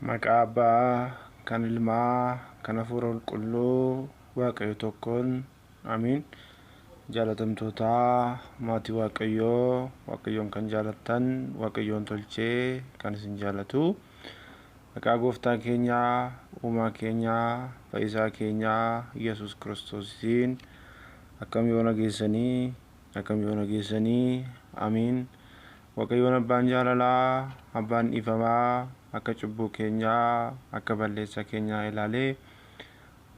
Maqaa Abbaa kan Ilmaa kan Hafuura Qulqulluu Waaqayyo tokkoon amiin. Jaalatamtootaa maatii Waaqayyoo, Waaqayyoon kan jaalattan, Waaqayyoon tolchee kan isin jaalatu. Maqaa Gooftaa keenyaa, Uumaa keenyaa, Fayyisaa keenyaa Yesuus Kiristoosiin akkam yoona geessanii, akkam yoona geessanii, amiin. Waaqayyoon Abbaan jaalalaa, Abbaan dhiifamaa, akka cubbuu keenyaa, akka balleessaa keenyaa ilaalee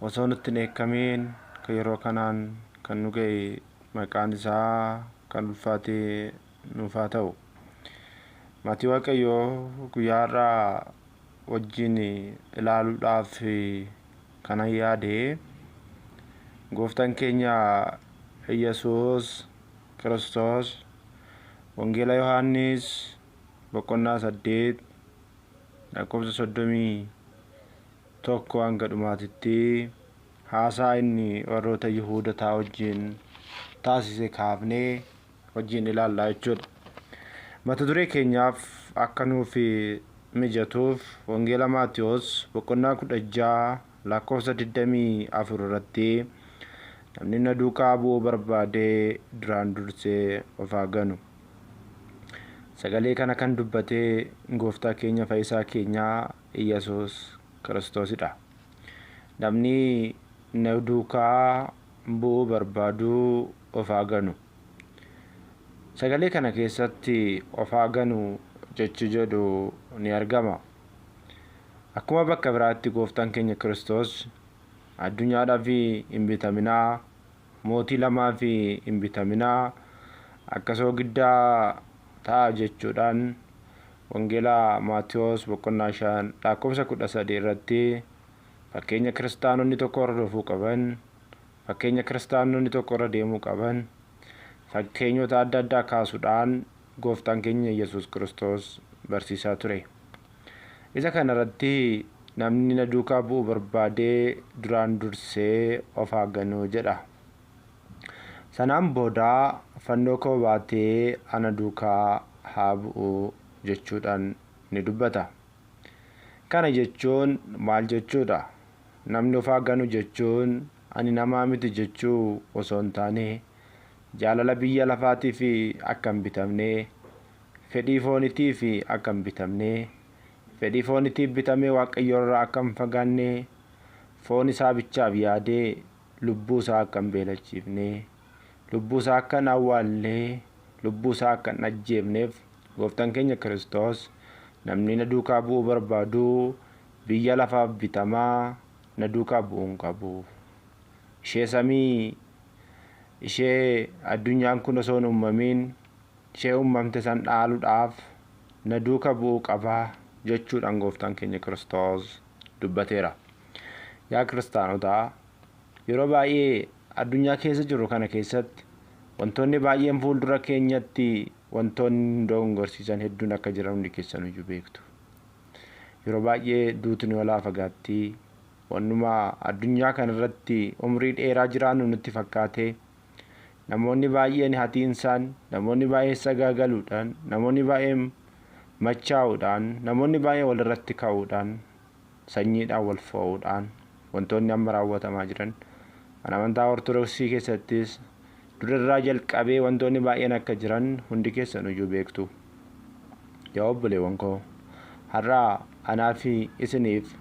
osoo nutti hin eekkamiin kan yeroo kanaan kan nu ga'e maqaan isaa kan ulfaatee nuuf haa ta'u. Maatii Waaqayyoo, guyyaa har'aa wajjin ilaaluudhaaf kanan yaade Gooftaan keenya Yesuus Kiristoos Wangeela Yohaannis boqonnaa 8 lakkoofsa 31 hanga dhumaatitti haasaa inni warroota Yihuudotaa wajjin taasise kaafnee wajjin ilaallaa jechuudha. Mata duree keenyaaf akka nuuf mijatuuf Wangeela Maatiyos boqonnaa 16 lakkoofsa 24 irratti namni na duukaa bu'uu barbaadee duraan dursee of haa ganu. Sagalee kana kan dubbatee Gooftaa keenya Fayyisaa keenyaa Iyyasuus Kiristoosidha. Namni na duukaa bu'uu barbaadu of haa ganu. Sagalee kana keessatti of haa ganu jechi jedhu ni argama. Akkuma bakka biraatti Gooftaan keenya Kiristoos addunyaadhaaf hin bitaminaa, mootii lamaaf hin bitaminaa, akka soogiddaa ta'a jechuudhaan Wangeela Maatiyos boqonnaa 5 lakkoofsa 13 irratti fakkeenya kiristaanonni tokko hordofuu qaban, fakkeenya kiristaanonni tokko irra deemuu qaban, fakkeenyota adda addaa kaasuudhaan Gooftaan keenya Yesuus Kiristoos barsiisaa ture. Isa kanarratti namni na duukaa bu'uu barbaadee duraan dursee of haa ganuu jedha. Sanaan booda fannoo koo baatee ana duukaa haa bu'u jechuudhaan ni dubbata. Kana jechuun maal jechuudha? Namni of haa ganu jechuun ani namaa miti jechuu osoo hin taane jaalala biyya lafaatiif akka hin bitamne, fedhii foonitiif akka hin bitamne, fedhii foonitiif bitamee Waaqayyo irraa akka hin fagaanne, foon isaa bichaaf yaadee lubbuu isaa akka hin beelachiifne, lubbuu isaa akka hin awwaalle, lubbuu isaa akka hin ajjeefneef Gooftaan keenya Kiristoos namni na duukaa bu'uu barbaadu biyya lafaaf bitamaa na duukaa bu'uu hin qabu. Ishee samii, ishee addunyaan kun osoo hin uumamiin ishee uumamte san dhaaluudhaaf na duuka bu'uu qaba jechuudhaan Gooftaan keenya Kiristoos dubbateera. Yaa kiristaanotaa, yeroo baay'ee addunyaa keessa jirru kana keessatti wantoonni baay'een fuuldura keenyatti wantoonni dogongorsiisan hedduun akka jiran hundi keessan iyyuu beektu. Yeroo baay'ee duuti nu jalaa fagaatti. Wannuma addunyaa kanarratti umrii dheeraa jiraannu nutti fakkaate namoonni baay'een hatiinsaan, namoonni baay'een sagaagaluudhaan, namoonni baay'een machaa'uudhaan, namoonni baay'een walirratti ka'uudhaan, sanyiidhaan wal fo'uudhaan wantoonni amma raawwatamaa jiran mana amantaa Ortodoksii keessattis durirraa jalqabee wantoonni baay'een akka jiran hundi keessan iyyuu beektu. Yaa obboleewwan koo, har'aa anaa fi isiniif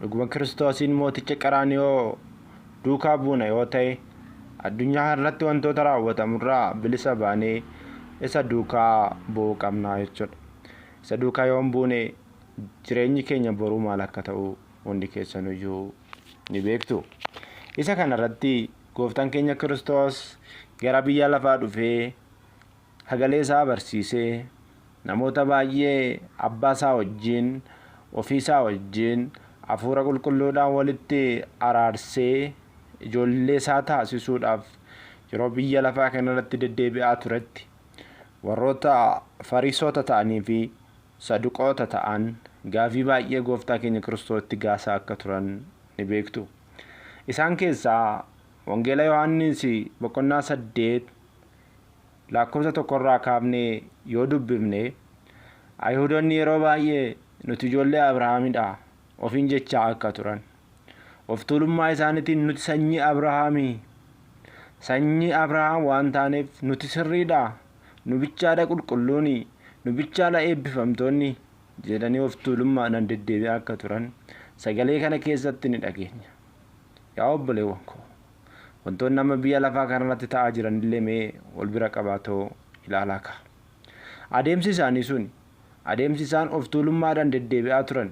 dhuguma Kiristoosiin mooticha Qaraaniyoo duukaa buuna yoo ta'e addunyaa irratti wantoota raawwatamurraa bilisa baanee isa duukaa bu'uu qabnaa jechuudha. Isa duukaa yoo hin buune jireenyi keenya boruu maal akka ta'u hundi keessan iyyuu ni beektu. Isa kanarratti Gooftaan keenya Kiristoos gara biyya lafaa dhufee sagalee isaa barsiisee namoota baay'ee abbaa isaa wajjin, ofii isaa wajjin, hafuura qulqulluudhaan walitti araarsee ijoollee isaa taasisuudhaaf yeroo biyya lafaa kanarratti deddeebi'aa turetti warroota Fariisota ta'anii fi Saduqoota ta'an gaafii baay'ee Gooftaa keenya Kiristoositti gaasaa akka turan ni beektu. Isaan keessaa Wangeela Yohaannis boqonnaa 8 lakkoofsa 1 irraa kaafnee yoo dubbifne, Ayihudoonni yeroo baay'ee Nuti ijoollee Abrahaamidha ofiin jechaa akka turan. Of tuulummaa isaaniitiin nuti sanyii Abrahaamii, sanyii Abrahaam waan taaneef nuti sirriidha, nu bichaadha qulqulluuni, nu bichaadha eebbifamtoonni jedhanii of tuulummaadhaan deddeebi'aa akka turan sagalee kana keessatti ni dhageenya. Yaa obboleewwan koo, wantoonni amma biyya lafaa kanarratti ta'aa jiran illee mee wal bira qabaatoo ilaalaa ka'a. Adeemsi isaanii sun, adeemsi isaan of tuulummaadhaan deddeebi'aa turan,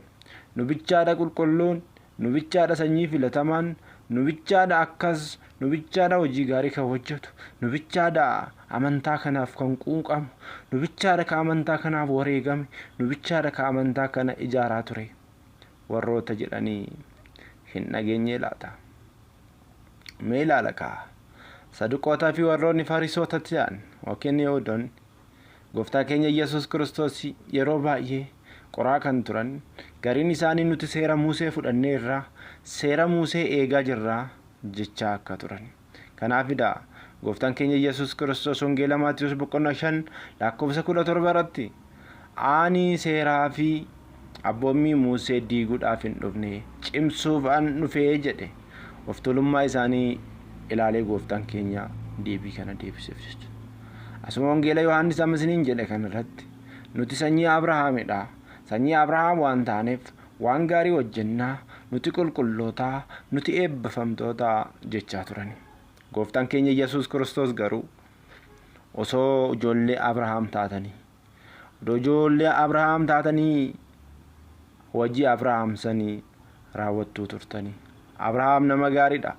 nu bichaadha qulqulluun, nu bichaadha sanyii filatamaan, nu bichaadha akkas, nu bichaadha hojii gaarii kan hojjetu, nu bichaadha amantaa kanaaf kan quuqamu, nu bichaadha ka amantaa kanaaf wareegame, nu bichaadha ka amantaa kana ijaaraa ture warroota jedhanii hin dhageenye laata? Mee ilaala kaa. Saduqootaa fi warroonni Fariisota ta'an yookiin Yihuudoonni gooftaa keenya Yesuus Kiristoos yeroo baay'ee qoraa kan turan, gariin isaanii nuti seera Musee fudhanneerra, seera Musee eegaa jirra jechaa akka turan. Kanaafidha gooftaan keenya Yesuus Kiristoos Wangeela Maatiyus boqonnaa 5 lakkoofsa 17 irratti ani seeraa fi abboommii Musee diiguudhaaf hin dhufne, cimsuuf an dhufee jedhe. Of tuulummaa isaanii ilaalee gooftaan keenya deebii kana deebiseef jechuudha. Asuma Wangeela Yohaannis amma isiniin jedhe kanarratti nuti sanyii Abrahaamidha. Sanyii Abrahaam waan taaneef waan gaarii hojjennaa, nuti qulqullootaa, nuti eebbifamtoota jechaa turani. Gooftaan keenya Yesuus Kiristoos garuu osoo ijoollee Abrahaam taatanii, odoo ijoollee Abrahaam taatanii hojii Abrahaam sanii raawwattuu turtanii. Abrahaam nama gaariidha.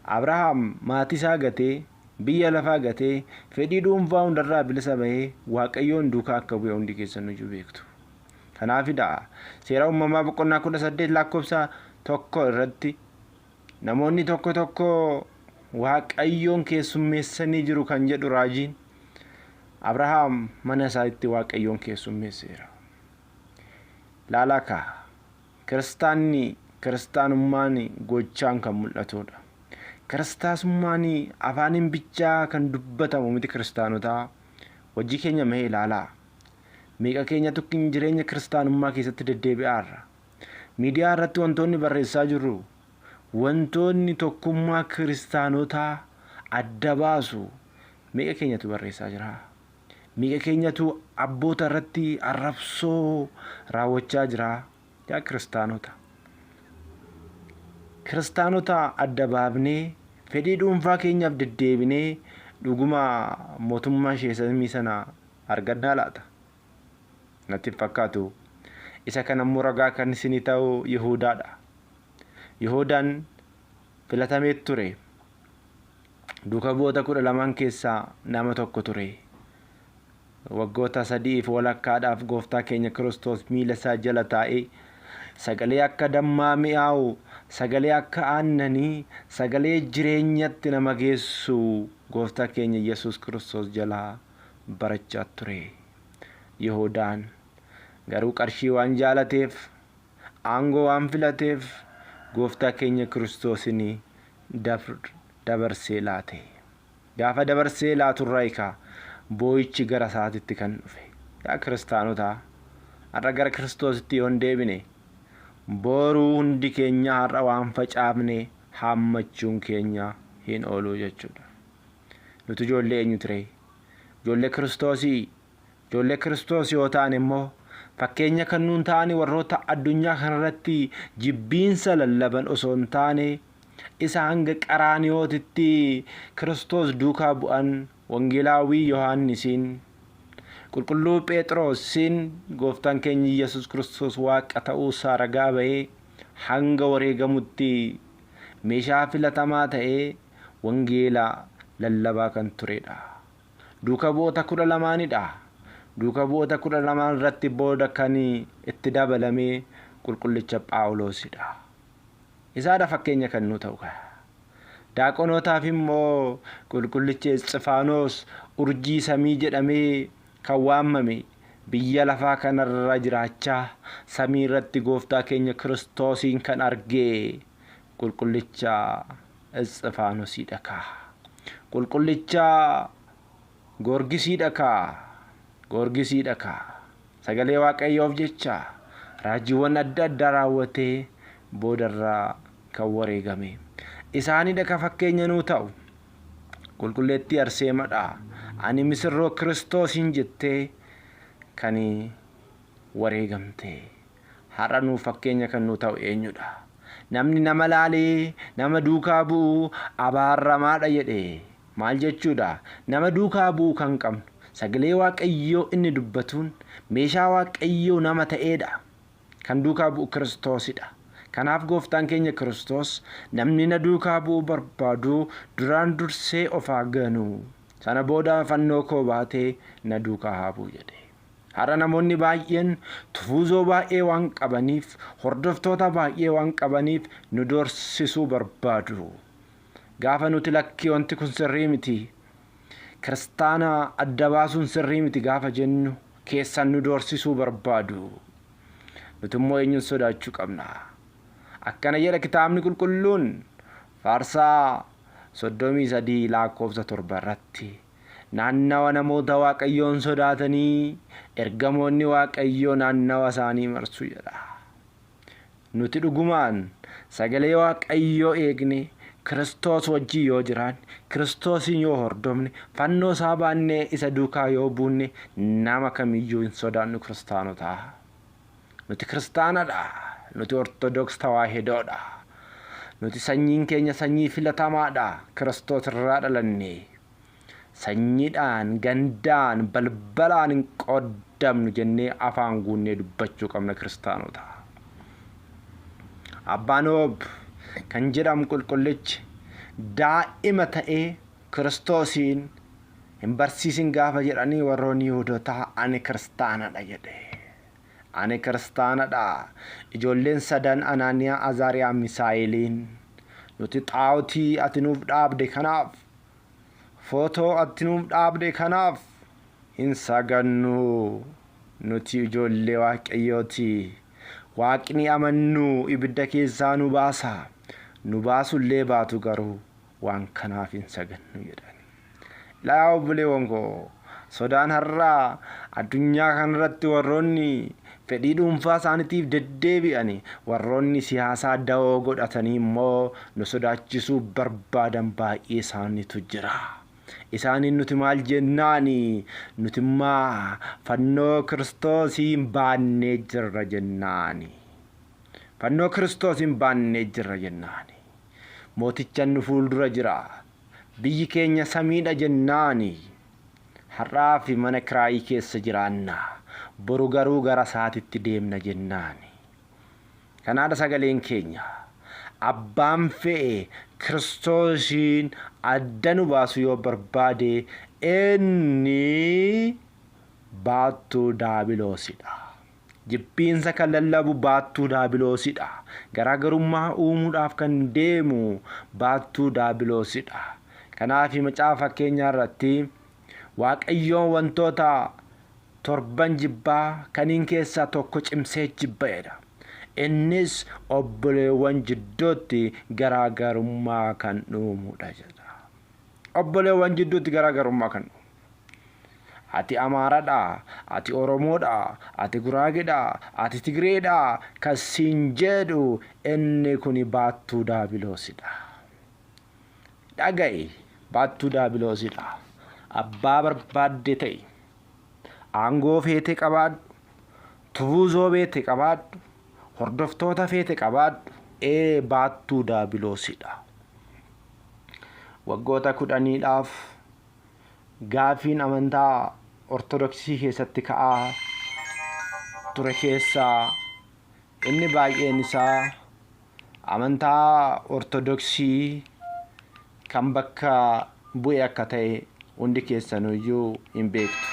Abrahaam maatii isaa gatee, biyya lafaa gatee, fedhii dhuunfaa hundarraa bilisa bahee Waaqayyoon duukaa akka bu'e hundi keessan iyyuu beektu. Kanaafidha seera uumamaa boqonnaa 18 lakkoofsa 1 irratti namoonni tokko tokko Waaqayyoon keessummeessanii jiru kan jedhu raajiin, Abrahaam mana isaatti Waaqayyoon keessummeesseera. Laalaa kaa, kiristaanni kiristaanummaan gochaan kan mul'atudha. Kiristaasummaan afaaniin bichaa kan dubbatamu miti kiristaanotaa. Hojii keenya mee ilaalaa. Meeqa keenyatu jireenya kiristaanummaa keessatti deddeebi'aarra? Miidiyaa irratti wantoonni barreessaa jirru, wantoonni tokkummaa kiristaanotaa adda baasu meeqa keenyatu barreessaa jira? Meeqa keenyatu abboota irratti arrabsoo raawwachaa jira? Yaa kiristaanota, kiristaanota adda baafnee fedhii dhuunfaa keenyaaf deddeebinee dhuguma mootummaa ishee samii sana argannaa laata? Natti hin fakkaatu. Isa kana immoo ragaa kan isinii ta'u Yihuudaadha. Yihuudaan filatamee ture. Duuka bu'oota 12 keessaa nama tokko ture. Waggoota 3 walakkaadhaaf gooftaa keenya Kiristoos miila isaa jala taa'ee sagalee akka dammaa mi'aawu, sagalee akka aannanii, sagalee jireenyatti nama geessu gooftaa keenya Yesuus Kiristoos jalaa barachaa ture. Yihudaan garuu qarshii waan jaalateef, aangoo waan filateef gooftaa keenya Kiristoosin dabarsee laate. Gaafa dabarsee laaturraa egaa boo'ichi gara isaatitti kan dhufe. Yaa kiristaanotaa, har'a gara Kiristoositti yoo hin deebine, boruu hundi keenya har'a waan facaafne haammachuun keenya hin oolu jechuudha. Nuti ijoollee eenyu ture? Ijoollee Kiristoosii. Ijoollee Kiristoos yoo ta'an immoo fakkeenya kan nuun ta'ani warroota addunyaa kanarratti jibbiinsa lallaban osoo hin taane, isa hanga Qaraaniyootitti Kiristoos duukaa bu'an Wangeelaawwii Yohaannisiin, Qulqulluu Pheexiroosiin gooftaan keenya Yesuus Kiristoos Waaqa ta'uusaa ragaa ba'ee hanga wareegamutti meeshaa filatamaa ta'ee wangeela lallabaa kan turedha. Duuka bu'oota 12dha. Duuka bu'oota 12 irratti booda kan itti dabalame qulqullicha Phaawuloosidha. Isaadha fakkeenya kan nu ta'u. Daaqonootaaf immoo qulqullichi Isxifaanos urjii samii jedhamee kan waamame biyya lafaa kanarra jiraachaa samii irratti gooftaa keenya Kiristoosiin kan arge qulqullicha Isxifaanosiidha kaa. Qulqullicha Goorgisiidha kaa. Goorgisiidha kaa. Sagalee Waaqayyoof jecha Raajiiwwan adda addaa raawwatee boodarraa kan wareegame. Isaanidha ka fakkeenya nuu ta'u. Qulqulleettii Arseemadha. Ani misirroo Kiristoosiin jettee kan wareegamte. Har'a nuuf fakkeenya kan nuu ta'u eenyudha? Namni nama laalee nama duukaa bu'u abaaramaadha jedhe. Maal jechuudha? Nama duukaa bu'uu kan qabnu sagalee Waaqayyoo inni dubbatuun meeshaa Waaqayyoo nama ta'eedha. Kan duukaa bu'u Kiristoosidha. Kanaaf gooftaan keenya Kiristoos namni na duukaa bu'uu barbaadu duraan dursee of haa ganu. Sana booda fannoo koo baatee na duukaa haa bu'u jedhe. Har'a namoonni baay'een tufuuzoo baay'ee waan qabaniif, hordoftoota baay'ee waan qabaniif nu doorsisuu barbaadu. Gaafa nuti lakkii wanti kun sirrii miti, kiristaana adda baasuun sirrii miti gaafa jennu keessan nu doorsisuu barbaadu. Nuti immoo eenyuun sodaachuu qabna? Akkana jedha kitaabni qulqulluun Faarsaa 33 lakkoofsa 7 irratti. Naannawa namoota Waaqayyoon sodaatanii ergamoonni Waaqayyoo naannawa isaanii marsu jedha. Nuti dhugumaan sagalee Waaqayyoo eegne Kiristoos wajjin yoo jiraanne, Kiristoosiin yoo hordofne, fannoo isaa baannee isa duukaa yoo buunne nama kamiyyuu hin sodaannu kiristaanotaa. Nuti kiristaanadha. Nuti Ortodoks Tawaahidoodha. Nuti sanyiin keenya sanyii filatamaadha. Kiristoos irraa dhalanne. Sanyiidhaan, gandaan, balbalaan hin qooddamnu jennee afaan guunnee dubbachuu qabna kiristaanota. Abbaan Oob kan jedhamu qulqullichi daa'ima ta'ee Kiristoosiin hin barsiisin gaafa jedhanii warroonni Yihuudotaa ani kiristaanadha jedhe. Ani kiristaanadha. Ijoolleen sadan Anaaniyaa, Azaariyaa, Misaa'eliin nuti xaa'otii ati nuuf dhaabde kanaaf, footoo ati nuuf dhaabde kanaaf hin sagannu. Nuti ijoollee Waaqayyooti. Waaqni amannu ibidda keessaa nu baasa. Nu baasullee baatu garuu waan kanaaf hin sagannu jedhan. Ilaa obboleewwan koo, sodaan har'aa addunyaa kanarratti warroonni fedhii dhuunfaa isaaniitiif deddeebi'an, warroonni siyaasaa dawoo godhatanii immoo nu sodaachisuu barbaadan baay'ee isaaniitu jira. Isaaniin nuti maal jennaani? Nuti immaa fannoo Kiristoosiin baannee jirra jennaani. Fannoo Kiristoosiin baannee jirra jennaani. Mootichan nu fuuldura jira. Biyyi keenya samiidha jennaani. Har'aa fi mana kiraayii keessa jiraanna. Boru garuu gara isaatitti deemna jennaani. Kanaadha sagaleen keenya. Abbaan fe'e Kiristoosiin adda nu baasu yoo barbaade inni baattuu daabiloosidha. Jibbiinsa kan lallabu baattuu daabiloosidha. Garaagarummaa uumuudhaaf kan deemu baattuu daabiloosidha. Kanaaf macaafa fakkeenyaa irratti Waaqayyoon wantoota torban jibbaa kaniin keessaa tokko cimsee jibba jedha. Innis obboleewwan jidduutti garaagarummaa kan uumudha jedha. Obboleewwan jidduutti garaagarummaa kan uumu. Ati Amaaradha, ati Oromoodha, ati Guraagedha, ati Tigreedha kan siin jedhu inni kuni baattuu daabiloosidha. Dhaga'i, baattuu daabiloosidha. Abbaa barbaadde ta'i. Aangoo feete qabaadhu. Tufuuzoo feete qabaadhu. Hordoftoota feete qabaadhu. Ee baattuu daabiloosidha. Waggoota 10dhaaf gaafiin amantaa Ortodoksii keessatti ka'aa ture keessaa inni baay'een isaa amantaa Ortodoksii kan bakka bu'e akka ta'e hundi keessanuyyuu hin beektu.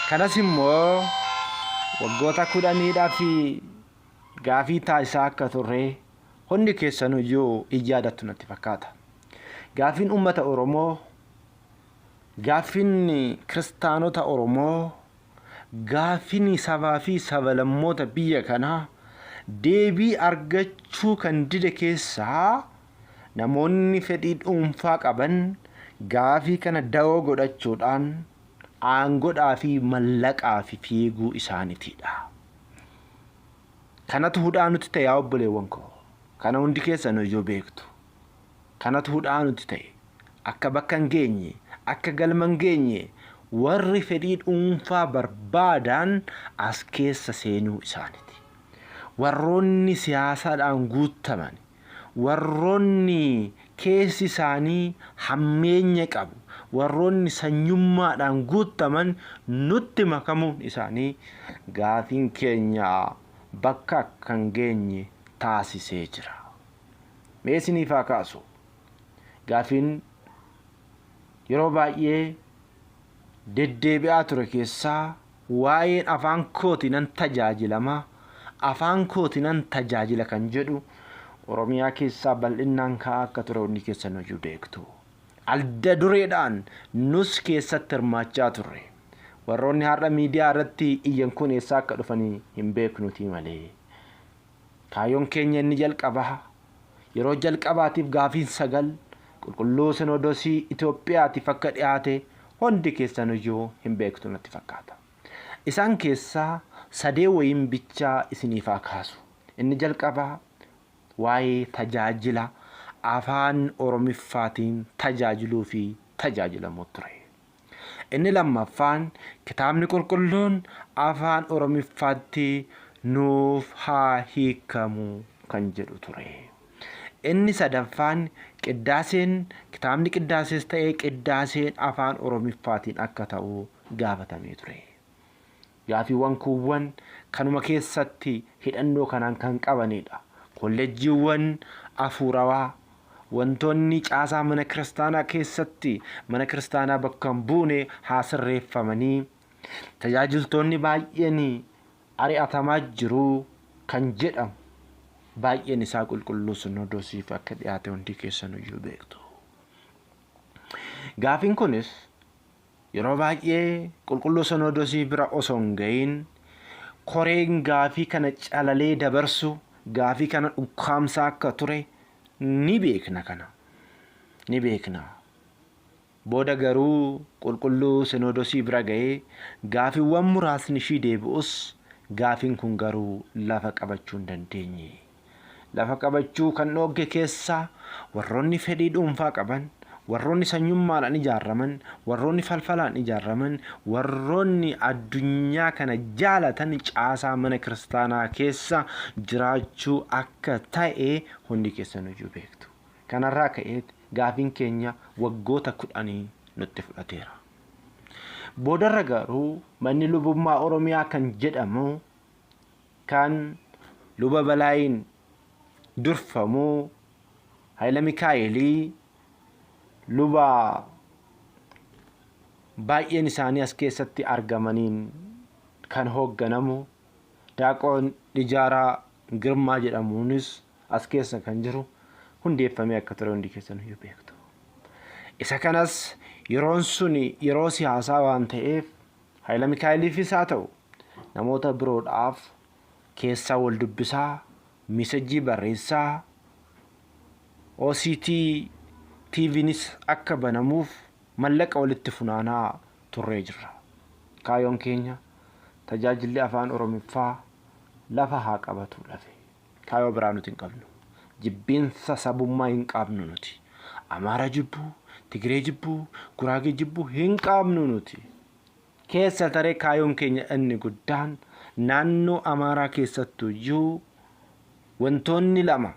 Kanas immoo waggoota 10dhaaf gaafii taasisaa akka turre hundi keessanuyyuu hin yaadattu natti fakkaata. Gaaffiin uummata Oromoo, gaaffiin kiristaanota Oromoo, gaaffiin sabaa fi sabalammoota biyya kanaa deebii argachuu kan dide keessaa namoonni fedhii dhuunfaa qaban gaafii kana dawoo godhachuudhaan aangodhaa fi mallaqaa fi fiiguu isaaniitiidha. Kanatu hudhaa nutti ta'e, yaa obboleewwan koo. Kana hundi keessan iyyuu beektu. Kanatu hudhaa nutti ta'e. Akka bakka hin geenye, akka galma hin geenye, warri fedhii dhuunfaa barbaadan as keessa seenuu isaaniiti. Warroonni siyaasaadhaan guuttaman, warroonni keessi isaanii hammeenya qabu, warroonni sanyummaadhaan guuttaman nutti makamuun isaanii gaafiin keenya bakka akka hin geenye taasisee jira. Mee isiniif haa kaasu. Gaafiin yeroo baay'ee deddeebi'aa ture keessaa waa'een afaan kooti nan tajaajilama, afaan kooti nan tajaajila kan jedhu Oromiyaa keessaa bal'innaan ka'aa akka ture hundi keessan iyyuu beektu. Adda dureedhaan nus keessatti hirmaachaa turre. Warroonni har'a miidiyaa irratti iyyan kun eessaa akka dhufanii hin beeknutii malee. Kaayyoon keenya inni jalqabaa, yeroo jalqabaatiif gaafiin 9 qulqulluu Sinoodosii Itoophiyaatiif akka dhiyaate hundi keessan iyyuu hin beektu natti fakkaata. Isaan keessaa sadee wayiin bichaa isiniif haa kaasu. Inni jalqabaa waa'ee tajaajila afaan Oromiffaatiin tajaajiluu fi tajaajilamuu ture. Inni lammaffaan kitaabni qulqulluun afaan Oromiffaatti nuuf haa hiikamu kan jedhu ture. Inni sadaffaan qiddaaseen, kitaabni qiddaasees ta'ee qiddaaseen afaan Oromiffaatiin akka ta'u gaafatamee ture. Gaafiiwwan kuuwwan kanuma keessatti hidhannoo kanaan kan qabanidha. Kolleejjiiwwan afuurawaa, wantoonni caasaa mana kiristaanaa keessatti mana kiristaanaa bakka hin buune haa sirreeffamanii, tajaajiltoonni baay'een ari'atamaa jiru kan jedhamu baay'een isaa qulqulluu sinoodosiif akka dhiyaate hundi keessanuyyuu beektu. Gaafiin kunis yeroo baay'ee qulqulluu sinoodosii bira osoo hin ga'iin koreen gaafii kana calalee dabarsu gaafii kana ukkaamsaa akka ture ni beekna kana. Ni beekna. Booda garuu qulqulluu sinoodosii bira ga'ee gaafiiwwan muraasni ishii deebi'us gaafiin kun garuu lafa qabachuu hin dandeenye. Lafa qabachuu kan dhoogge keessaa warroonni fedhii dhuunfaa qaban, warroonni sanyummaadhaan ijaaraman, warroonni falfalaan ijaaraman, warroonni addunyaa kana jaalatan caasaa mana kiristaanaa keessa jiraachuu akka ta'e hundi keessan iyyuu beektu. Kanarraa ka'eet gaafiin keenya waggoota 10 nutti fudhateera. Boodarra garuu manni lubummaa Oromiyaa kan jedhamu kan luba Balaayiin durfamu, Hayila Mikaa'elii, luba baay'een isaanii as keessatti argamaniin kan hoogganamu, Daaqoon Ijaaraa Girmaa jedhamuunis as keessa kan jiru hundeeffamee akka ture hundi keessan iyyuu beektu. Isa kanas yeroon sun yeroo siyaasaa waan ta'eef Hayila Mikaa'eliifis haa ta'u namoota biroodhaaf keessaa wal dubbisaa, miisejjii barreessaa, OCT TVnis akka banamuuf mallaqa walitti funaanaa turree jirra. Kaayoon keenya tajaajilli afaan Oromiffaa lafa haa qabatu lafe. Kaayoo biraa nuti hin qabnu. Jibbiinsa sabummaa hin qabnu nuti. Amaara jibbuu, Tigree jibbuu, Guraagee jibbuu hin qabnu nuti. Keessa taree kaayoon keenya inni guddaan naannoo Amaaraa keessattuyyuu wantoonni lama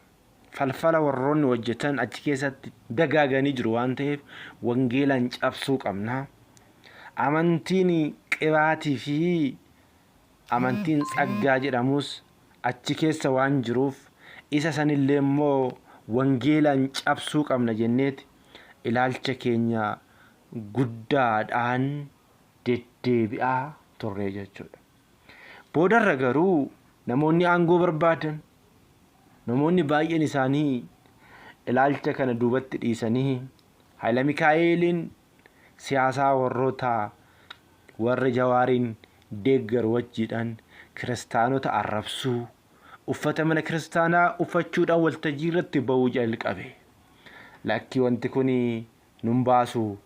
falfala warroonni hojjetan achi keessatti dagaaganii jiru waan ta'eef wangeelaan cabsuu qabna. Amantiin qibaatii fi amantiin tsaggaa jedhamus achi keessa waan jiruuf isa sanillee immoo wangeelaan cabsuu qabna jenneeti ilaalcha keenya guddaadhaan deddeebi'aa turre jechuudha. Boodarra garuu namoonni aangoo barbaadan, namoonni baay'een isaanii ilaalcha kana duubatti dhiisanii Hayila Mikaa'eliin siyaasaa warroota warra Jawaariin deeggaru wajjiidhaan kiristaanota arrabsuu, uffata mana kiristaanaa uffachuudhaan waltajjii irratti ba'uu jalqabe. Lakki, wanti kun nun baasu,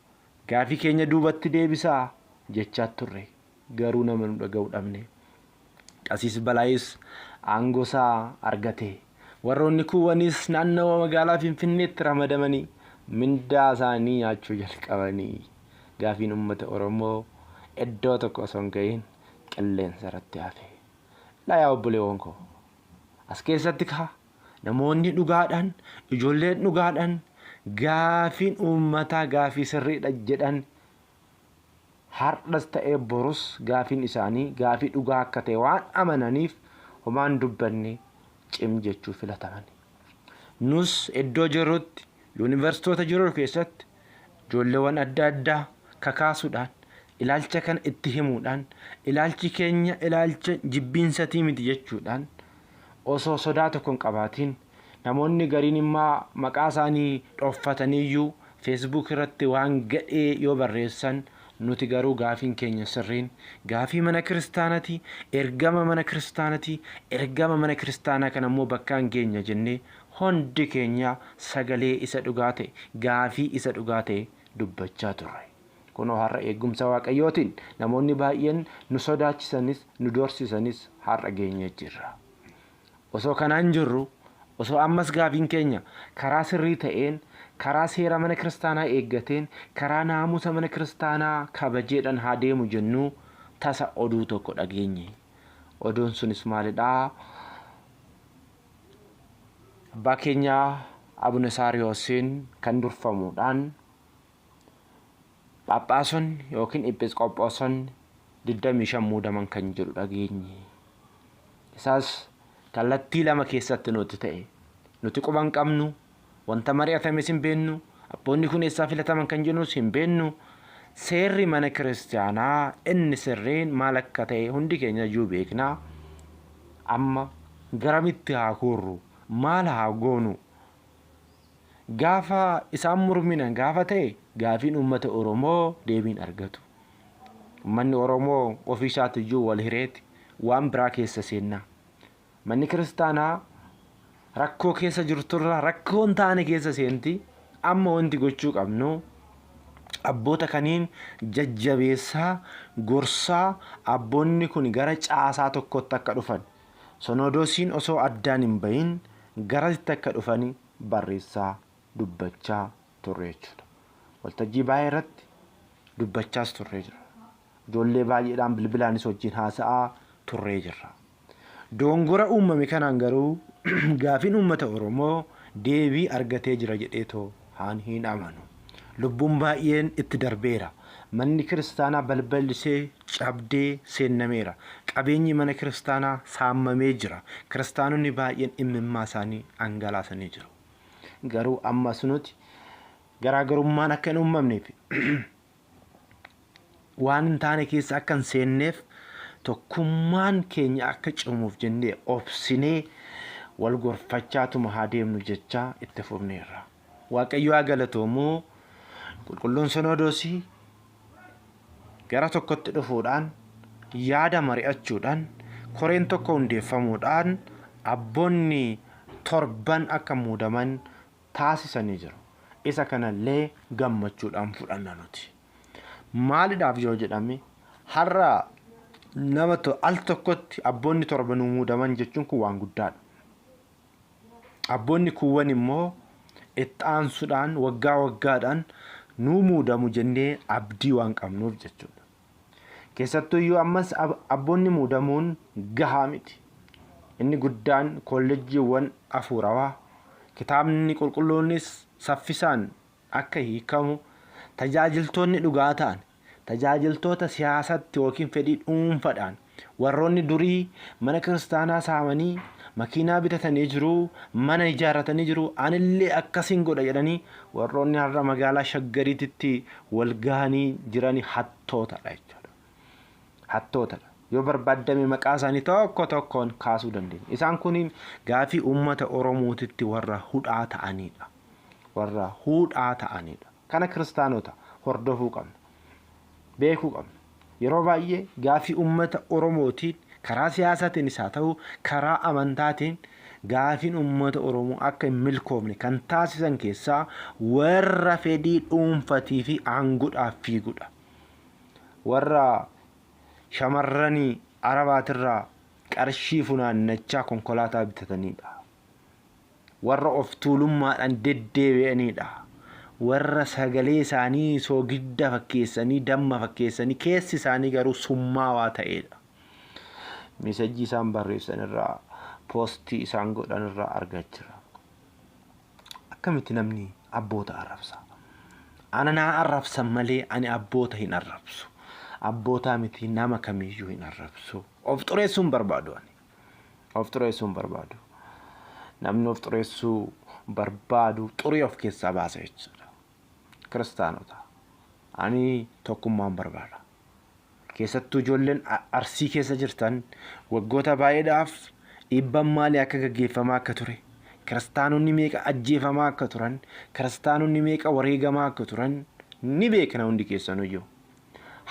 gaafii keenya duubatti deebisaa jechaa turre, garuu nama nu dhaga'u dhabne. Qasiis Balaayis Aangoosaa argate. Warroonni kuuwwanis naannawa magaalaa Finfinneetti ramadamanii mindaa isaanii nyaachuu jalqabanii gaafiin uummata Oromoo iddoo tokko osoo hin ga'iin qilleensa irratti hafe. Laa yaa obboleewwan koo, as keessatti kaa namoonni dhugaadhaan, ijoolleen dhugaadhaan gaafiin uummataa gaafii sirriidha jedhan har'as ta'ee borus gaafiin isaanii gaafii dhugaa akka ta'e waan amananiif homaan dubbanne cim jechuu filataman. Nus iddoo jirrutti, yuunivarsiitota jiru keessatti ijoolleewwan adda addaa kakaasuudhaan, ilaalcha kana itti himuudhaan, ilaalchi keenya ilaalcha jibbiinsatii miti jechuudhaan osoo sodaa tokko hin qabaatiin, namoonni gariin immoo maqaa isaanii dhoffataniiyyuu Facebook irratti waan gadhee yoo barreessan, nuti garuu gaafiin keenya sirriin gaafii mana kiristaanaati, ergama mana kiristaanaati, ergama mana kiristaanaa kana immoo bakkaan geenya jennee hundi keenya sagalee isa dhugaa ta'e, gaafii isa dhugaa ta'e dubbachaa turre. Kunoo har'a eegumsa Waaqayyootiin namoonni baay'een nu sodaachisanis nu doorsisanis har'a geenyee jirra. Osoo kanaan jirru, osoo ammas gaafiin keenya karaa sirrii ta'een, karaa seera mana kiristaanaa eeggateen, karaa naamusa mana kiristaanaa kabajeedhaan haa deemu jennuu tasa oduu tokko dhageenye. Oduun sunis maalidhaa? Abbaa keenyaa Abuna Saariyoosiin kan durfamuudhaan Phaaphaasonni yookiin Epiisqophoosonni 25 muudaman kan jedhu dhageenye. Isaas kallattii lama keessatti nuti ta'e. Nuti quba hin qabnu, wanta mari'atames hin beennu, abboonni kun eessaa filataman kan jennus hin beennu. Seerri mana kiristaanaa inni sirriin maal akka ta'e hundi keenya iyyuu beekna. Amma garamitti haa koorru? Maal haa goonu? Gaafa isaan mormina gaafa ta'e gaafiin uummata Oromoo deebiin argatu. Uummanni Oromoo ofii isaatiyyuu wal hireeti waan biraa keessa seenna. Manni kiristaanaa rakkoo keessa jirturra rakkoo hin taane keessa seenti. Amma wanti gochuu qabnu abboota kaniin jajjabeessaa, gorsaa, abboonni kun gara caasaa tokkotti akka dhufan, sonodoosiin osoo addaan hin bahin garasitti akka dhufan barreessaa dubbachaa turre jechuudha. Waltajjii baay'ee irratti dubbachaas turree jira. Ijoollee baay'eedhaan bilbilaanis wajjin haasa'aa turree jirra. Dogongora uumame kanaan garuu gaafiin uummata Oromoo deebii argatee jira jedheetoo haan hin amanu. Lubbuun baay'een itti darbeera. Manni kiristaanaa balballisee cabdee seennameera. Qabeenyi mana kiristaanaa saamamee jira. Kiristaanonni baay'een imimmaa isaanii dhangalaasanii jiru. Garuu ammas nuti garaagarummaan akka hin uumamneef, waan hin taane keessa akka hin seenneef, tokkummaan keenya akka cimuuf jennee obsinee wal gorfachaatuma haa deemnu jechaa itti fufneerra. Waaqayyo haa galatoomuu, qulqulluun sonodoosii gara tokkotti dhufuudhaan, yaada mari'achuudhaan, koreen tokko hundeeffamuudhaan abboonni torban akka muudaman taasisanii jiru. Isa kanallee gammachuudhaan fudhanna nuti. Maalidhaaf yoo jedhame, har'a nama al tokkotti abboonni torba nuu muudaman jechuun kun waan guddaadha. Abboonni kuuwwan immoo itti aansuudhaan waggaa waggaadhaan nuu muudamu jennee abdii waan qabnuuf jechuudha. Keessattuyyuu ammas abboonni muudamuun gahaa miti. Inni guddaan kolleejjiiwwan hafuurawaa, kitaabni qulqulluunis saffisaan akka hiikamu, tajaajiltoonni dhugaa ta'an, tajaajiltoota siyaasatti yookiin fedhii dhuunfaadhaan warroonni durii mana kiristaanaa saamanii makiinaa bitatanii jiru, mana ijaarratanii jiru, anillee akkasiin godha jedhanii warroonni har'a magaalaa Shaggariititti wal gahanii jiran hattootadha jechuudha. Hattootadha. Yoo barbaaddame maqaa isaanii tokko tokkoon kaasuu dandeenya. Isaan kuniin gaafii uummata Oromootitti warra hudhaa ta'anidha. Warra hudhaa ta'anidha. Kana kiristaanota hordofuu qabna. Beekuu qabna. Yeroo baay'ee gaafii uummata Oromootiin karaa siyaasaatiinis haa ta'u karaa amantaatiin gaafiin uummata Oromoo akka hin milkoofne kan taasisan keessaa warra fedhii dhuunfatii fi aangoodhaaf fiigudha. Warra shamarranii Arabaatirraa qarshii funaannachaa konkolaataa bitatanidha. Warra of tuulummaadhaan deddeebi'anidha. Warra sagalee isaanii soogidda fakkeessanii, damma fakkeessanii, keessi isaanii garuu summaawaa ta'edha. Message isaan barreessan irraa, post isaan godhan irraa argaa jira. Akkamitti namni abboota arrabsa? Ana naa arrabsan malee ani abboota hin arrabsu. Abbootaa miti, nama kamiyyuu hin arrabsu. Of xureessuu hin barbaadu ani. Of xureessuu hin barbaadu. Namni of xureessuu barbaadu xurii of keessaa baasa jechuudha. Kiristaanota. Ani tokkummaan barbaada. Keessattuu ijoolleen Arsii keessa jirtan, waggoota baay'eedhaaf dhiibban maalii akka gaggeeffamaa akka ture, kiristaanonni meeqa ajjeefamaa akka turan, kiristaanonni meeqa wareegamaa akka turan ni beekna hundi keessanuyyuu.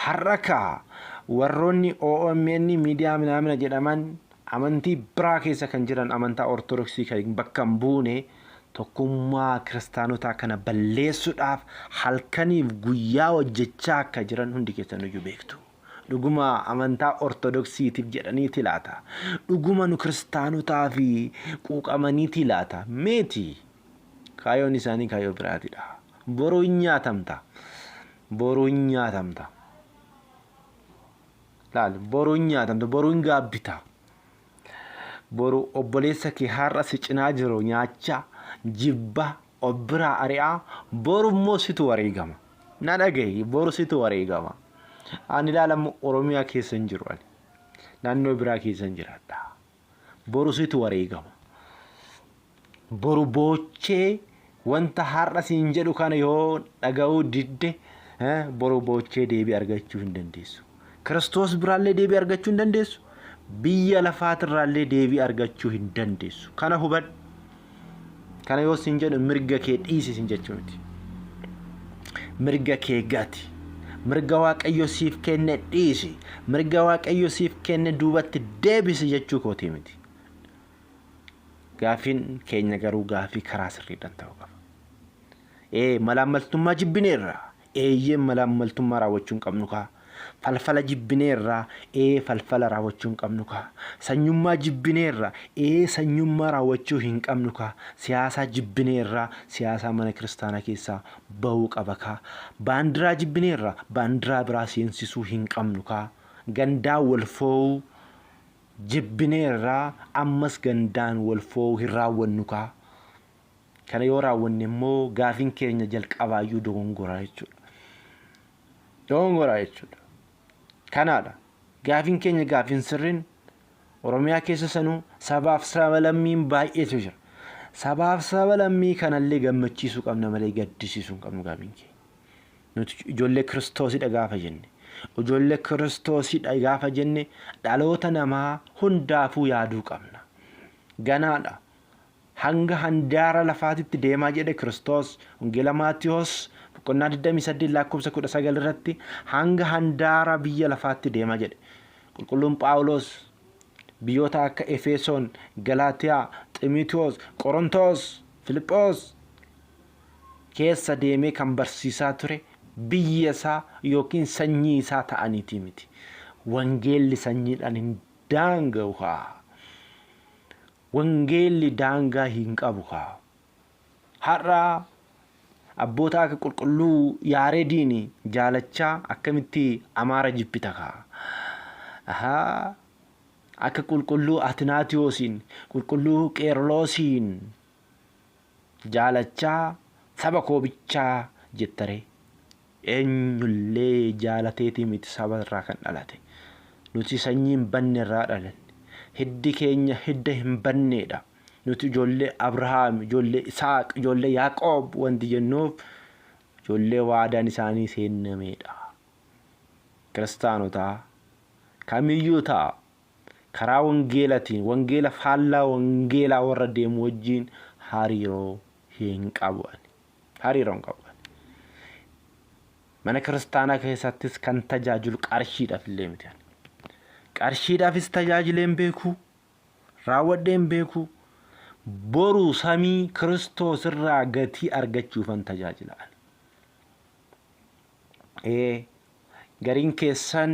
Har'a kaa warroonni OMN miidiyaa minaamina jedhaman, amantii biraa keessa kan jiran, amantaa Ortodoksii kan bakka hin buune, tokkummaa kiristaanotaa kana balleessuudhaaf halkaniif guyyaa hojjechaa akka jiran hundi keessanuyyuu beektu. Dhuguma amantaa Ortodoksiitiif jedhaniiti laata? Dhuguma nu kiristaanotaa fi quuqamaniiti laata? Meeti. Kaayyoon isaanii kaayyoo biraatidha. Boruu hin nyaatamta. Boruu hin nyaatamta. Laal, boruu hin nyaatamta. Boruu hin gaabbita. Boru obboleessa kee har'a si cinaa jiru nyaachaa, jibba, of biraa ari'aa, boru immoo situ wareegama. Na dhagahi, boru situ wareegama. Ani ilaalamu Oromiyaa keessa hin jiru ani. Naannoo biraa keessa hin jiraadha. Boru situ wareegama. Boru boochee wanta har'a siin jedhu kana yoo dhaga'uu didde, boru boochee deebii argachuu hin dandeessu. Kiristoos biraallee deebii argachuu hin dandeessu. Biyya lafaatirraallee deebii argachuu hin dandeessu. Kana hubadhu. Kana yoo siin jedhu mirga kee dhiisi siin jechuu miti. Mirga kee gati. Mirga Waaqayyo siif kenne dhiisi. Mirga Waaqayyo siif kenne duubatti deebisi jechuu kootii miti. Gaafiin keenya garuu gaafii karaa sirriidhaan ta'uu qaba. Ee, malaammaltummaa jibbineerra. Eeyyee, malaammaltummaa raawwachuu hin qabnu kaa. Falfala jibbineerra. Ee, falfala raawwachuu hin qabnu kaa. Sanyummaa jibbineerra. Ee, sanyummaa raawwachuu hin qabnu kaa. Siyaasaa jibbineerra. Siyaasaa mana kiristaanaa keessaa bahuu qaba kaa. Baandiraa jibbineerra. Baandiraa biraa seensisuu hin qabnu kaa. Gandaa wal fo'uu jibbineerra. Ammas gandaan wal fo'uu hin raawwannu kaa. Kana yoo raawwanne immoo gaafiin keenya jalqabaayyuu dogongoraa jechuudha. Dogongoraa jechuudha. Kanaadha. Gaafiin keenya gaafiin sirriin, Oromiyaa keessa sanuu sabaaf saba lammiin baay'eetu jira. Sabaaf saba lammii kanallee gammachiisuu qabna malee gaddisiisuu hin qabnu gaafiin keenya. Nuti ijoollee Kiristoosidha gaafa jenne, ijoollee Kiristoosidha gaafa jenne, dhaloota namaa hundaafuu yaaduu qabna. Ganaadha. Hanga handaara lafaatitti deemaa jedhe Kiristoos. Wangeela Maatiyos boqonnaa 28 lakkoofsa 19 irratti hanga handaara biyya lafaatti deemaa jedhe. Qulqulluun Phaawulos biyyoota akka Efesoon, Galaatiyaa, Ximitiyoos, Qorontos, Filiphoos keessa deemee kan barsiisaa ture biyya isaa yookiin sanyii isaa ta'aniitii miti. Wangeelli sanyiidhaan hin daanga'u haa. Wangeelli daangaa hin qabu kaa. Har'a abboota akka qulqulluu Yaareediin jaalachaa akkamitti Amaara jibbita kaa? Ahaa. Akka qulqulluu Atinaatiyoosiin, qulqulluu Qeerloosiin jaalachaa saba koo bichaa jettaree. Eenyullee jaalateetii miti saba irraa kan dhalate. Nuti sanyii hin banne irraa dhalanne. Hiddi keenya hidda hin banneedha. Nuti ijoollee Abrahaam, ijoollee Isaaq, ijoollee Yaaqoob wanti jennuuf ijoollee waadaan isaanii seennameedha. Kiristaanotaa kamiyyuu ta'a, karaa wangeelatiin, wangeela faallaa wangeelaa warra deemu wajjin hariiroo hin qabu ani. Hariiroo hin qabu ani. Mana kiristaanaa keessattis kan tajaajilu qarshiidhaaf illee miti ani. Qarshiidhaafis tajaajilee hin beeku. Raawwadhee hin beeku. Boru samii Kiristoos irraa gatii argachuufan tajaajila ani. Ee, gariin keessan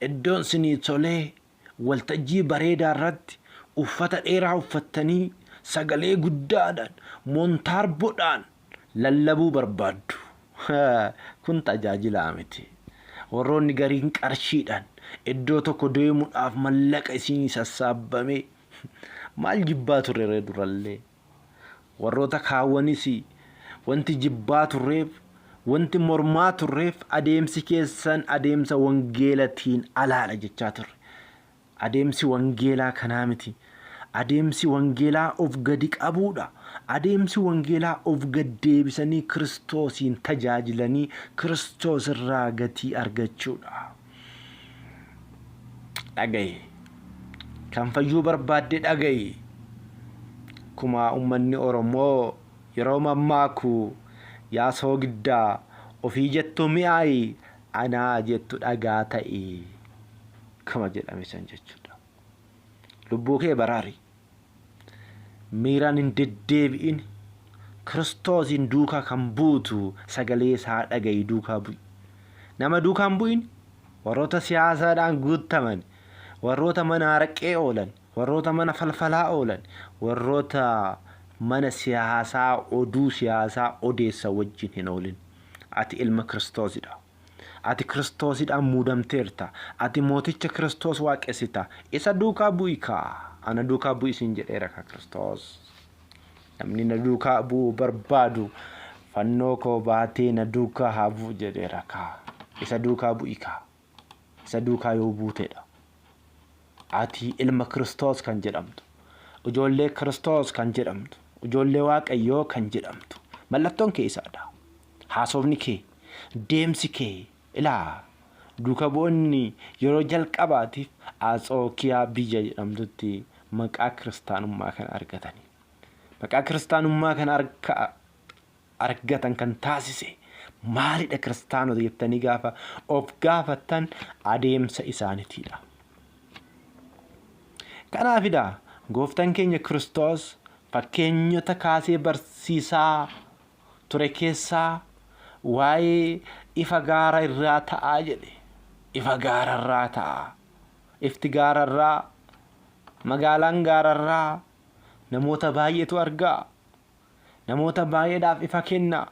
iddoon sinii tolee Waltajjii bareedaa irratti uffata dheeraa uffattanii sagalee guddaadhaan moontaarboodhaan lallabuu barbaaddu. Kun tajaajilaa miti. Warroonni gariin qarshiidhaan iddoo tokko deemuudhaaf mallaqa isinii sassaabbamee maal jibbaa turre durallee. Warroota kaawwanis wanti jibbaa turreef, wanti mormaa turreef, adeemsi keessan adeemsa wangeelatiin alaadha jechaa turre. Adeemsi wangeelaa kanaa miti. Adeemsi wangeelaa of gadi qabuudha. Adeemsi wangeelaa of gad deebisanii Kiristoosiin tajaajilanii Kiristoos irraa gatii argachuudha. Dhaga'i. Kan fayyuu barbaadde dhaga'i. Akkuma uummanni Oromoo yeroo mammaaku, yaa soogiddaa ofii jettu mi'aayi, anaa jettu dhagaa ta'i. Kama jedhame san jechuudha. Lubbuu kee baraari. Miiraan hin deddeebi'in. Kiristoosiin duukaa kan buutu sagalee isaa dhaga'i, duukaa bu'i. Nama duukaan bu'in, warroota siyaasaadhaan guuttaman, warroota mana araqee oolan, warroota mana falfalaa oolan, warroota mana siyaasaa oduu siyaasaa odeessan wajjin hin oolin. Ati ilma Kiristoosidha. Ati Kiristoosidhaan muudamteerta. Ati mooticha Kiristoos waaqessita. Isa duukaa bu'i kaa. Ana duukaa bu'i siin jedheera kaa Kiristoos. Namni na duukaa bu'uu barbaadu fannoo koo baatee na duukaa haa bu'u jedheera kaa. Isa duukaa bu'i kaa. Isa duukaa yoo buutedha. Ati ilma Kiristoos kan jedhamtu, ijoollee Kiristoos kan jedhamtu, ijoollee Waaqayyoo kan jedhamtu. Mallattoon kee isaadha. Haasofni kee, deemsi kee, ilaa, duuka bu'oonni yeroo jalqabaatiif Atsookiyaa biyya jedhamtutti maqaa kiristaanummaa kana argatani. Maqaa kiristaanummaa kana argatan kan taasise maalidha kiristaanota jettanii gaafa of gaafattan, adeemsa isaaniitiidha. Kanaafidha gooftaan keenya Kiristoos fakkeenyota kaasee barsiisaa ture keessaa waa'ee ifa gaara irraa ta'aa jedhe. Ifa gaara irraa ta'a. Ifti gaara irraa, magaalaan gaara irraa namoota baay'eetu argaa. Namoota baay'eedhaaf ifa kenna.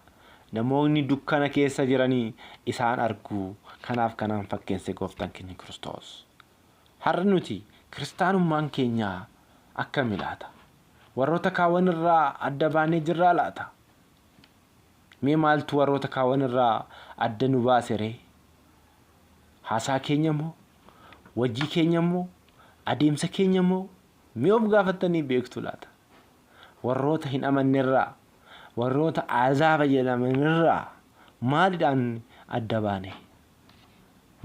Namoonni dukkana keessa jiranii isaan argu. Kanaaf kanaan fakkeesse gooftaan keenya Kiristoos. Har'a nuti kiristaanummaan keenya akkami laata? Warroota kaawwan irraa adda baanee jirraa laata? Mee maaltu warroota kaawwan irraa adda nu baase ree? Haasaa keenya moo? Hojii keenya moo? Adeemsa keenya moo? Mee of gaafattanii beektu laata? Warroota hin amannerraa, warroota azaaba jedhamanirraa maalidhaan adda baane?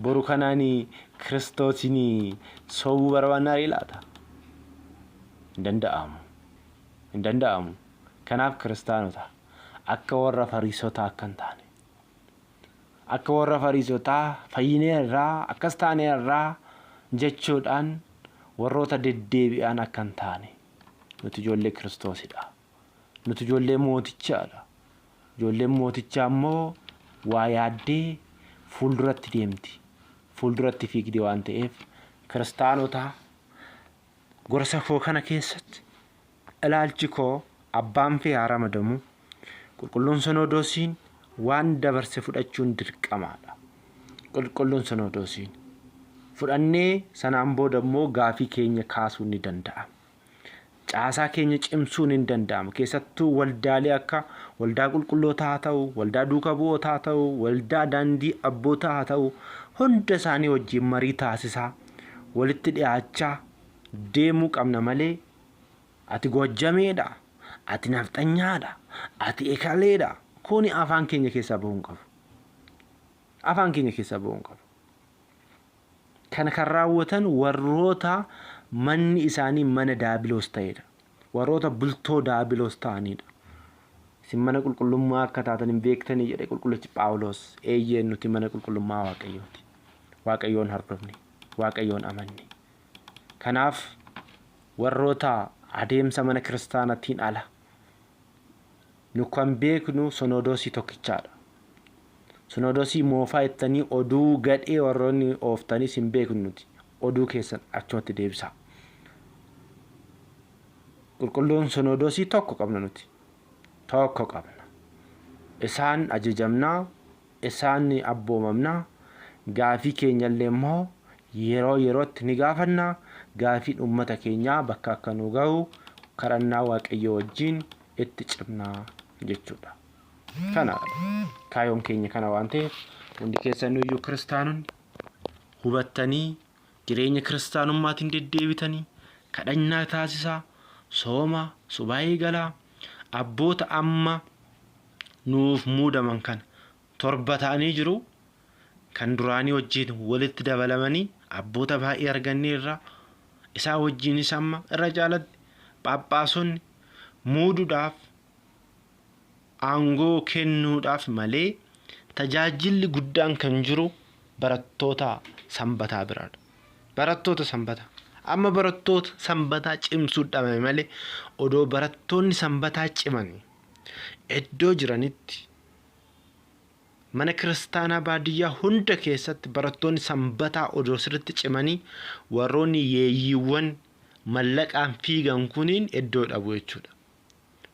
Boru kanaan Kiristoosiin sobuu barbaannaa laata? Hin danda'amu. Hin danda'amu. Kanaaf kiristaanota, akka warra Fariisotaa akka hin taane, akka warra Fariisotaa fayyineerraa, akkas taaneerraa jechuudhaan warroota deddeebi'an akka hin taane, nuti ijoollee Kiristoosidha. Nuti ijoollee mootichaadha. Ijoolleen mootichaa immoo waa yaaddee fuulduratti deemti. Fuulduratti fiigdi waan ta'eef, kiristaanota, gorsa koo kana keessatti ilaalchi koo abbaan fee haa ramadamu, qulqulluun sonodoosiin waan dabarse fudhachuun dirqamaadha. Qulqulluun sonodoosiin fudhannee sanaan booda immoo gaafii keenya kaasuun ni danda'ama. Caasaa keenya cimsuun hin danda'ama. Keessattuu waldaalee akka waldaa qulqullootaa haa ta'u, waldaa duuka bu'ootaa haa ta'u, waldaa daandii abbootaa haa ta'u, hunda isaanii wajjin marii taasisaa walitti dhiyaachaa deemuu qabna malee, ati Goojjameedha, ati nafxanyaadha, ati ekaleedha. Kuni afaan keenya keessaa bahuu hin qabu. Afaan keenya keessaa bahuu hin qabu. Kana kan raawwatan warroota manni isaanii mana daabiloos ta'edha. Warroota bultoo daabiloos ta'anidha. Isin mana qulqullummaa akka taatan hin beektanii jedhe qulqullichi Phaawulos. Eeyyeen, nuti mana qulqullummaa Waaqayyooti. Waaqayyoon hordofne. Waaqayyoon amanne. Kanaaf warroota adeemsa mana kiristaanaatiin ala, nu kan beeknu sonodoosii tokkichaadha. Sonodoosii moofaa jettanii oduu gadhee warroonni ooftanis hin beeknu nuti. Oduu keessan achumatti deebisaa. Qulqulluun Sinodoosii tokko qabna nuti. Tokko qabna. Isaan ajajamnaa, isaan abboomamnaa, gaafii keenyallee immoo yeroo yerootti ni gaafannaa, gaafiin uummata keenyaa bakka akka nu gahu kadhannaa Waaqayyoo wajjin itti cimnaa jechuudha. Kana kaayoon keenya kana waan ta'eef hundi keessanuyyuu kiristaanonni hubattanii jireenya kiristaanummaatiin deddeebitanii kadhannaa taasisaa, sooma, subaa'ee galaa, abboota amma nuuf muudaman kana 7 ta'anii jiru. Kan duraanii wajjin walitti dabalamanii abboota baay'ee arganneerra. Isaan wajjinis amma irra caalatti phaaphaasonni muuduudhaaf aangoo kennuudhaaf malee tajaajilli guddaan kan jiru barattoota sanbataa biraadha. Barattoota sanbataa. Amma barattoota sanbataa cimsuu dhabame malee odoo barattoonni sanbataa cimanii iddoo jiranitti mana kiristaanaa baadiyyaa hunda keessatti barattoonni sanbataa odoo sirriitti cimanii warroonni yeeyyiiwwan mallaqaan fiigan kuniin iddoo dhabu jechuudha.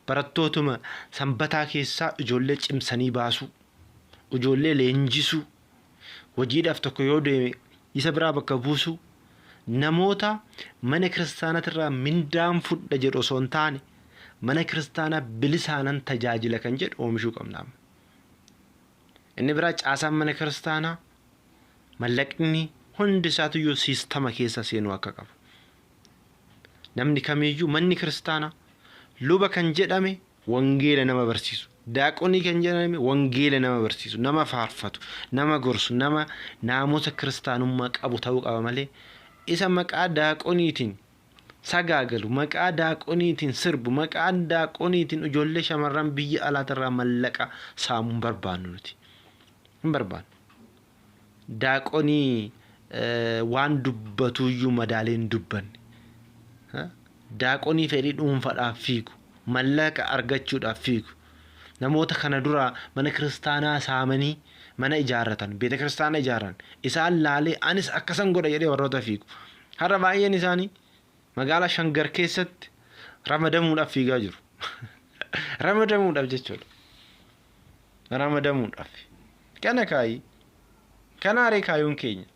Barattootuma sanbataa keessaa ijoollee cimsanii baasuu, ijoollee leenjisuu, hojiidhaaf tokko yoo deeme isa biraa bakka buusuu, namoota mana kiristaanaatirraa mindaan fudha jedhu osoo hin taane mana kiristaanaa bilisaanan tajaajila kan jedhu oomishuu qabna amma. Inni biraa caasaan mana kiristaanaa mallaqni hundi isaatuyyuu siistama keessa seenuu akka qabu. Namni kamiiyyuu manni kiristaanaa luba kan jedhame wangeela nama barsiisu, daaqonii kan jedhame wangeela nama barsiisu, nama faarfatu, nama gorsu, nama naamusa kiristaanummaa qabu ta'uu qaba malee isa maqaa daaqoniitiin sagaagalu, maqaa daaqoniitiin sirbu, maqaa daaqoniitiin ijoollee shamarran biyya alaatirraa mallaqa saamuu hin barbaannu nuti. Hin barbaannu. Daaqonii waan dubbatuyyuu madaalee hin dubbanne. Daaqonii fedhii dhuunfaadhaaf fiigu, mallaqa argachuudhaaf fiigu. Namoota kana dura mana kiristaanaa saamanii mana ijaarratan, beeta kiristaanaa ijaarran. Isaan laalee anis akkasan godha jedhee warroota fiigu. Har'a baay'een isaanii magaalaa Shangar keessatti ramadamuudhaaf fiigaa jiru. Ramadamuudhaaf jechuudha. Ramadamuudhaaf. Kana kaayi. Kanaaree kaayuun keenya.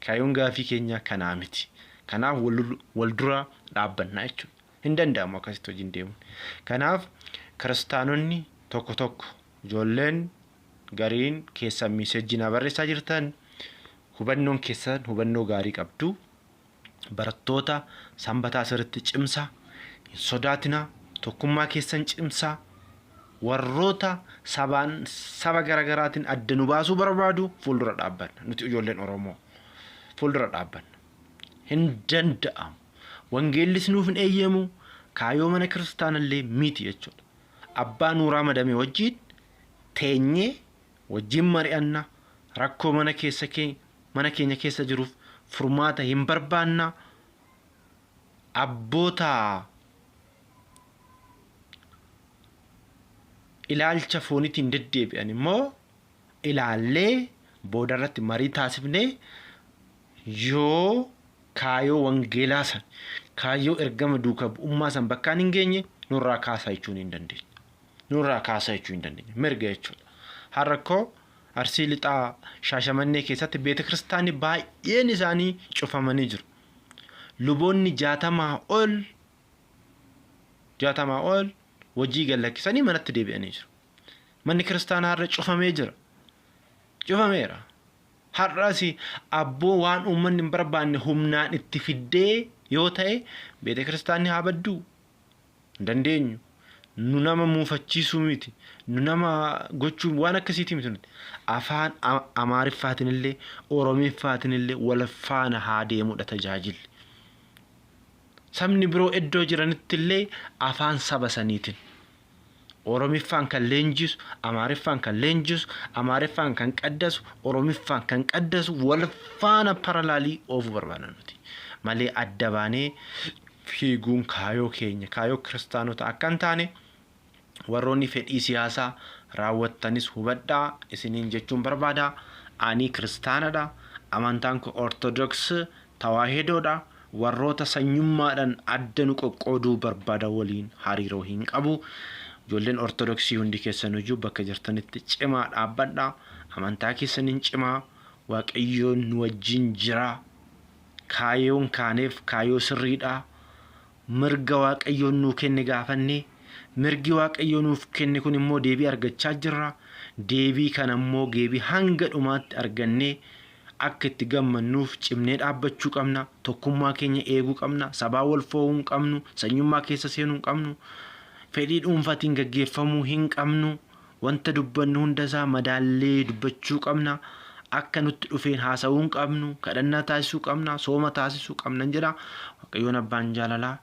Kaayuun gaafii keenyaa kanaa miti. Kanaaf wal dura dhaabbannaa jechuudha. Hin danda'amu akkasitti hojiin deemuun. Kanaaf kiristaanonni tokko tokko ijoolleen gariin keessan miisejjii naa barreessaa jirtan hubannoon keessan hubannoo gaarii qabdu. Barattoota sanbataa sirriitti cimsaa. Hin sodaatinaa. Tokkummaa keessan cimsaa. Warroota sabaan saba garaagaraatiin adda nu baasuu barbaadu fuuldura dhaabbanna. Nuti ijoolleen Oromoo fuuldura dhaabbanna. Hin danda'amu. Wangeellis nuuf hin eeyyamu. Kaayoo mana kiristaanallee miti jechuudha. Abbaa nuu ramadame wajjin teenyee wajjin mari'anna. Rakkoo mana keessa mana keenya keessa jiruuf furmaata hin barbaanna. Abboota ilaalcha fooniitiin deddeebi'an immoo ilaallee boodarratti marii taasifnee yoo kaayoo wangeelaa san kaayyoo ergama duuka bu'ummaa san bakkaan hin geenye nurraa kaasaa jechuun hin dandeenya. Nurraa kaasaa jechuu hin dandeenya. Mirga jechuudha. Har'a koo Arsii Lixaa Shaashamannee keessatti beetakiristaanni baay'een isaanii cufamanii jiru. Luboonni 60 ol hojii gad lakkisanii manatti deebi'anii jiru. Manni kiristaanaa har'a cufamee jira. Cufameera. Har'as abboo waan uummanni hin barbaanne humnaan itti fiddee yoo ta'e beeta kiristaanni haa badduu hin dandeenyu. Nu nama muufachiisuu miti. Nu nama gochuu waan akkasiiti miti nuti. Afaan Amaariffaatiin illee Oromiffaatiin illee wal faana haa deemudha tajaajilli. Sabni biroo iddoo jiranitti illee afaan saba saniitiin. Oromiffaan kan leenjisu, Amaariffaan kan leenjisu, Amaariffaan kan qaddasu, Oromiffaan kan qaddasu wal faana paralaalii oofuu barbaadna nuti. Malee adda baanee fiiguun kaayoo keenya, kaayoo kiristaanota akka hin taane warroonni fedhii siyaasaa raawwattanis hubadhaa isiniin jechuun barbaada. Ani kiristaanadha. Amantaan koo Ortodoks Tawaahidoodha. Warroota sanyummaadhaan adda nu qoqqooduu barbaadan waliin hariiroo hin qabu. Ijoolleen Ortodoksii hundi keessaniyyuu bakka jirtanitti cimaa dhaabbadha. Amantaa keessaniin cimaa. Waaqayyoon nu wajjin jira. Kaayoon kaaneef kaayoo sirriidha. Mirga Waaqayyoon nuu kenne gaafannee, mirgi Waaqayyoo nuuf kenne kun immoo deebii argachaa jirra. Deebii kana immoo deebii hanga dhumaatti argannee akka itti gammannuuf cimnee dhaabbachuu qabna. Tokkummaa keenya eeguu qabna. Sabaa wal fo'uu hin qabnu. Sanyummaa keessa seenuu hin qabnu. Fedhii dhuunfaatiin gaggeeffamuu hin qabnu. Wanta dubbannu hunda isaa madaallee dubbachuu qabna. Akka nutti dhufeen haasa'uu hin qabnu. Kadhannaa taasisuu qabna. Sooma taasisuu qabna jedha. Waaqayyoon abbaan jaalalaa,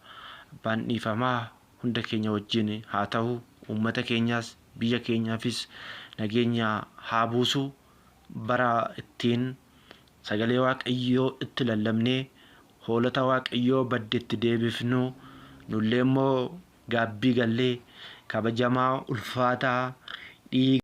abbaan dhiifamaa hunda keenya wajjin haa ta'u. Uummata keenyaas biyya keenyaafis nageenya haa buusu. Bara ittiin sagalee Waaqayyoo itti lallabnee hoolota Waaqayyoo badde itti deebifnu, nullee immoo gaabbii gallee kabajamaa ulfaataa dhiiga.